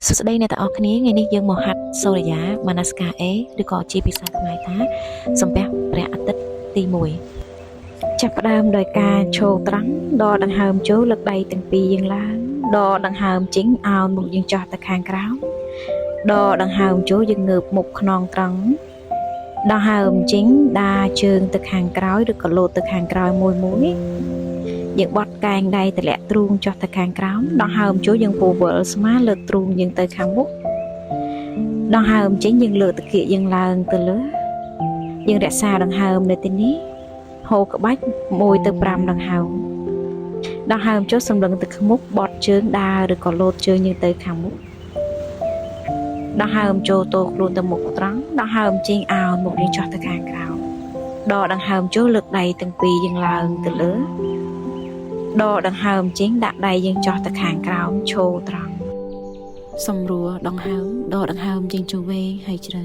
សួស្តីអ្នកទាំងអស់គ្នាថ្ងៃនេះយើងមកហាត់សូរិយាមនស្ការ A ឬក៏ជាភាសាខ្មែរថាសំពះព្រះអាទិត្យទី1 ចាប់ផ្ដើមដោយការឈរត្រង់ដកដង្ហើមចូលលើកដៃទាំងពីរយើងឡើងដកដង្ហើមចេញអោនមុខយើងចោះទៅខាងក្រោមដកដង្ហើមចូលយើងងើបមុខខ្នងត្រង់ដង្ហើមចេញដារជើងទៅខាងក្រោយឬក៏លោតទៅខាងក្រោយមួយមួយយើងបត់កែងដៃតម្លាក់ទ្រូងចុះទៅខាងក្រោមដង្ហើមចូលយើងពវល់ស្មាលើកទ្រូងយើងទៅខាងមុខដង្ហើមចេញយើងលើកត្រគាកយើងឡើងទៅលើយើងរក្សាដង្ហើមនៅទីនេះ ហូរក្បាច់1ទៅ5ដង្ហើមដង្ហើមចុះសម្លឹងទៅខាងមុខបត់ជើងដើរឬក៏លោតជើងយើងទៅខាងមុខដង្ហើមចូលតខ្លួនទៅមុខត្រង់ដង្ហើមចេញអោនមុខយើងចុះទៅខាងក្រោមដកដង្ហើមចូលលើកដៃទាំងពីរយើងឡើងទៅលើដកដង្ហើមចេញដាក់ដៃយើងចុះទៅខាងក្រោមឈរត្រង់ សម្រួលដង្ហើមដកដង្ហើមចេញចូលវែងហើយជ្រៅ